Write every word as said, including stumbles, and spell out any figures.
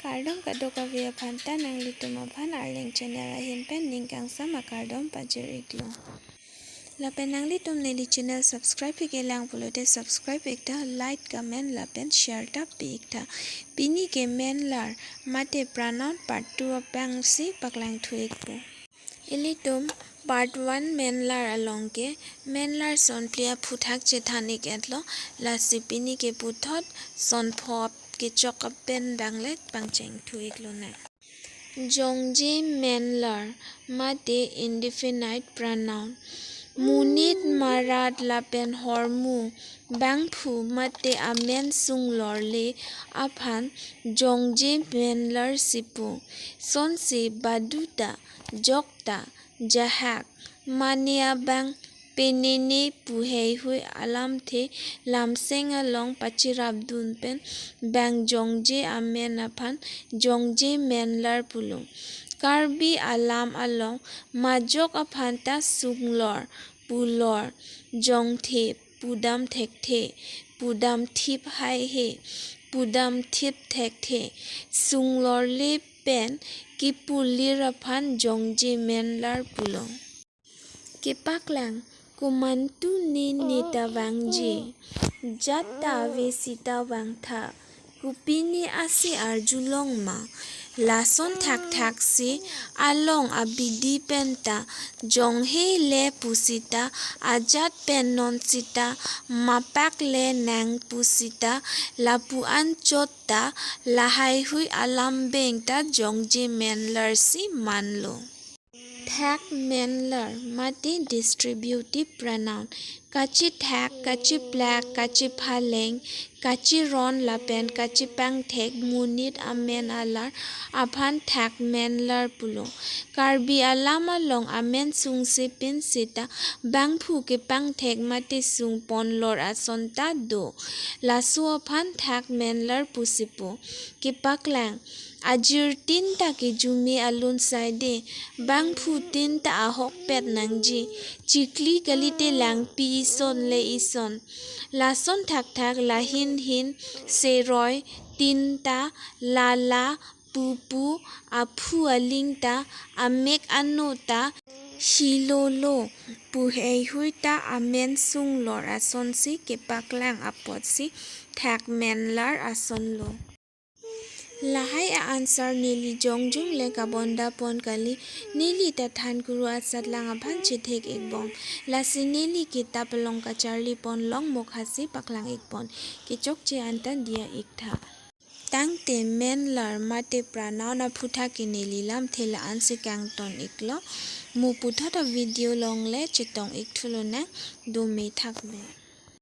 Kardom kadokave aphan ta, nanglitum aphan Arleng channel ahin pen ning kangsam akardom pajir iklo. Lapen nanglitum neli channel subscribe ik-elang pulote subscribe ik tha, like, comment lapen share ta pi ik tha. Pini ke manlar mate pronoun part two abang si paklang thu ikpo. Ilitum part one manlar along ke manlar son phli aphuthak chethan ik-etlo, lasi pini ke puthot son pho kechok apen abang le pangcheng thu iklonang. Jongje manlar mate indefinite pronoun. Monit, marat lapen hormu, bangphu mate amen sunglorle aphan jongje manlar si pu. Sonsi baduta, jokta, jahak, mane abang, penene pu heihui alamthe lamseng along pachirapdun pen bang jongje amen aphan jongje manlar pulo. Karbi alam along majok aphan ta sunglor, pulor, jongthe, pudam thekthe, pudam thip haihe, pudam thip thekthe, sunglorle pen kipulir aphan jongje manlar pulo. Kepaklang, komantu ne neta vangji, jat ta ave seta vangtha, kopine ase arjulong ma. Lason thakthak si along abidi penta jonghe le pusita, ajat pen non sita mapak le nang pusita, lapu anchot ta lahaihui alam beng ta jongje manlar si manlo. Thak manlar mate distributive pronoun. Kachethak, kacheplak, kachephaleng, kacheron lapen kachepangthek monit amen alar aphan thak manlar pulo. Karbi alam along amen sungse pin seta bangphu kepangthek mate sungponlor ason ta do. Laso aphan thak manlar pusi pu. Kepaklang, ajir tin ta kejume alun saide, bangphu tin ta ahokpet nangji, chikli kalite langpi ison le ison. Lason thakthak lahin hin, seroi, tin ta, lala, pupu, aphu aling ta, amek ano ta, hilolo pu heihui ta amen sunglor asonsi kepaklang apotsi thak manlar asonlo. Lahai a-answer neli jongjong le kabonda pon kali, neli ta thankuru asatlang aphan chethek ikbom. Lasi neli kitap along kacharli pon long mokhasi paklang ikpon. Kechokche anta diya iktha. Tangte manlar mate pronoun aphuthak ke neli lamthe la-ansi kangton iklo. Mo puthot a-video along le chetong ikthu lonang, dome thakme.